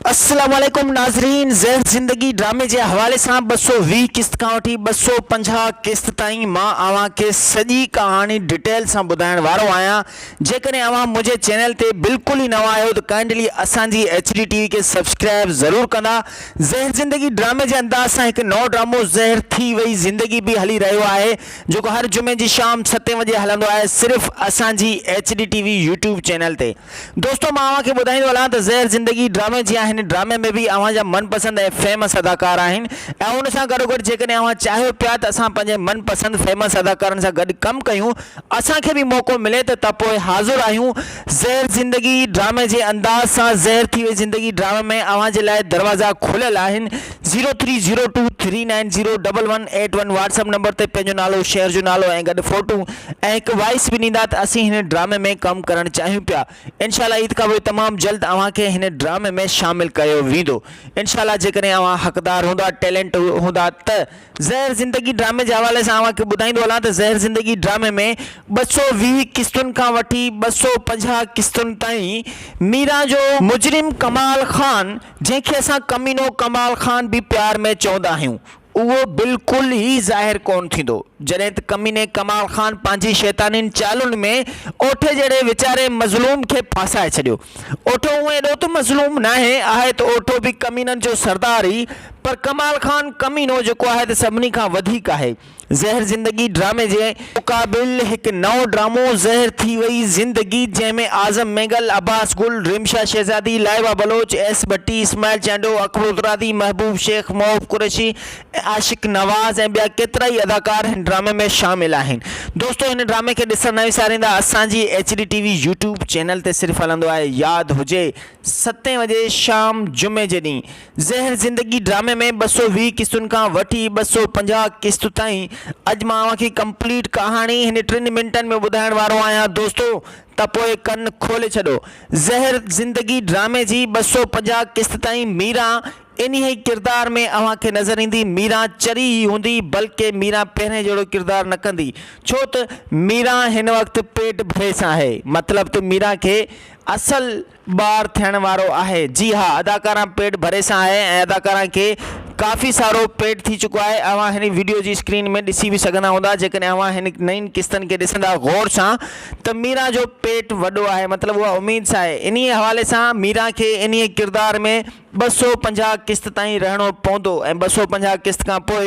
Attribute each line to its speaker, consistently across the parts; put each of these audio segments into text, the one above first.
Speaker 1: السلام عليڪم ناظرين زهر زندگي ڊرامي جي حوالي سان 220 قسط کان وٺي 250 قسط تائين مان اوهان کي سڄي ڪهاڻي ڊيٽيل سان ٻڌائڻ وارو آهيان جيڪڏهن اوهان منهنجي چينل تي بلڪل ئي نوان آهيو ته ڪائنڊلي اسان جي ايڇ ڊي ٽي وي کي سبسڪرائب ضرور ڪندا زهر زندگي ڊرامي جي انداز سان هڪ نئون ڊرامو زهر ٿي وئي زندگي به هلي رهيو آهي جيڪو هر جمعي جي شام ستين وڄي هلندو آهي صرف اسان جي H D T V YouTube channel تي. دوستو مان اوهان کي ٻڌائيندو هلان ته زهر زندگي ڊرامي جيان هن ڊرامي ۾ به اوهان جا من پسند ۽ فيمس اداڪار آهن ۽ ان سان گڏوگڏ جيڪڏهن اوهان چاهيو پيا ته اسان پنهنجي من پسند فيمس اداڪارن سان گڏ ڪم ڪيون اسان کي به موقعو ملي ته ته پوء حاضر آهيون زهر زندگي ڊرامي جي انداز سان زهر ٿي وئي زندگي ڊرامي ۾ اوهان جي لاء دروازا کليل آهن zero three zero two three nine zero double one eight one WhatsApp number تي پنهنجو نالو شهر جو نالو ۽ گڏ فوٽو ۽ هڪ وائس به ڏيندا ته اسين هن ڊرامي ۾ ڪم ڪرڻ چاهيون پيا انشاء الله عيد کانپوء تمام جلد اوهان کي هن ڊرامي ۾ شامل ڪيو ويندو انشاء الله جيڪڏهن اوهان حقدار هوندا ٽيلنٽ هوندا ته. زهر زندگي ڊرامي جي حوالي سان اوهان کي ٻڌائيندو هلان ته زهر زندگي ڊرامي ۾ 220 قسطن کان وٺي 250 قسطن تائين ميران جو مجرم ڪمال خان جنهن کي اسان ڪمينو ڪمال خان به پيار ۾ چوندا آهيون اهو بلڪل ئي ظاهر ڪونه ٿيندو. جڏهن ته ڪميني ڪمال خان پنهنجي شيطانين چالن ۾ اوٺي جهڙي ويچاري مظلوم کي ڦاسائي ڇڏيو. اوٺو هونء ايڏو ته مظلوم ناهي، آهي ته اوٺو به ڪمينن جو سردار ئي، پر ڪمال خان ڪمينو جيڪو آهي ته سڀني کان وڌيڪ آهي. زهر زندگي ڊرامي جي مقابل هڪ نئون ڊرامو زهر ٿي وئي زندگي جنهن ۾ اعظم مينگل، عباس گل، رمشا شهزادي، لائبه بلوچ، ايس ڀٽي، اسماعيل چانڊيو، اڪبر اترادي، محبوب شيخ، محب قريشي ۽ عاشق نواز ۽ ٻيا ڪيترائي اداڪار هن ڊرامي ۾ شامل آهن. دوستو هن ڊرامي کي ڏسڻ نه وساريندا اسان جي H D T V YouTube channel تي صرف هلندو آهي ياد هجي ستين وڄي شام جمعي جي ڏينهن زهر زندگي ڊرامي ۾ 220 قسطن کان وٺي 250 قسط تائين اڄ مان اوهان کي ڪمپليٽ ڪهاڻي هن ٽن منٽن ۾ ٻڌائڻ وارو آهيان دوستو ته پوء ڪن کولي ڇڏو زهر زندگي ڊرامي جي 250 قسط تائين ميران انهي ئي ڪردار ۾ اوهان کي نظر ايندي ميران چري ئي هوندي بلڪه ميران پهرين جهڙو ڪردار نه ڪندي ڇو ته ميران هن وقت پيٽ ڀري سان آهي مطلب ته ميران کي اصل ٻار ٿيڻ وارو آهي. جي ها اداڪاران پيٽ ڀري سان آهي ۽ اداڪاران کي ڪافي سارو پيٽ ٿي چڪو آهي اوهان هن وڊيو جي اسڪرين ۾ ڏسي به سگهندا هوندا جيڪڏهن اوهان هن نئين قسطن کي ڏسندا غور سان ته ميران جو پيٽ وڏو آهي مطلب اها اميد سان آهي انهي حوالي سان ميران کي انهي ڪردار ۾ 250 قسط تائين رهڻو پوندو ۽ 250 قسط کان پوء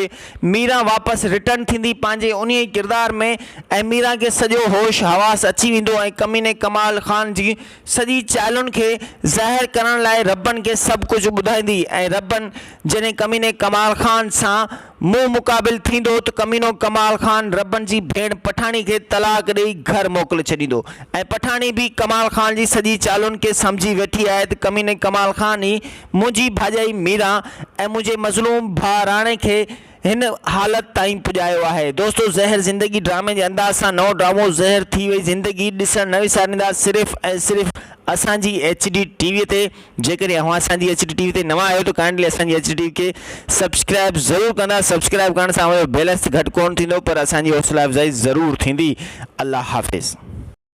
Speaker 1: ميران واپس رٽرن ٿيندي پنهنجي انهي ئي ڪردار ۾ ۽ ميران کي سڄو هوش حواس اچي ويندو ۽ ڪميني ڪمال خان جي سڄي چالن کي ظاهر ڪرڻ لاء ربن کي سڀ ڪجهه ٻڌائيندي ۽ ربن جڏهن ڪميني ڪمال خان سان منهن مقابل ٿيندو ته ڪمينو ڪمال خان ربن جي ڀيڻ پٺاڻي کي طلاق ڏئي گهر موڪلي ڇڏيندو ۽ پٺاڻي به ڪمال خان جي سڄي چالن کي سمجهي ويٺي آهي ته ڪميني ڪمال خان ئي منهنجي ڀاڄائي ميران ۽ منهنجي مظلوم ڀاء راڻي کي هن حالت تائين پڄايو آهي. دوستو زهر زندگي ڊرامي جي انداز سان نئون ڊرامو زهر ٿي وئي زندگي ڏسڻ نه وساريندا صرف ۽ صرف اسان جي ايڇ ڊي ٽي وي تي جيڪڏهن اوهان اسان جي ايڇ ڊي ٽي وي تي نوان آهيو ته ڪائنڊلي اسان جي ايڇ ڊي ٽي وي کي سبسڪرائب ضرور ڪندا سبسڪرائب ڪرڻ سان اوهان جو بيلنس گهٽ ڪونه ٿيندو پر اسان جي حوصلا افزائي ضرور ٿيندي الله حافظ.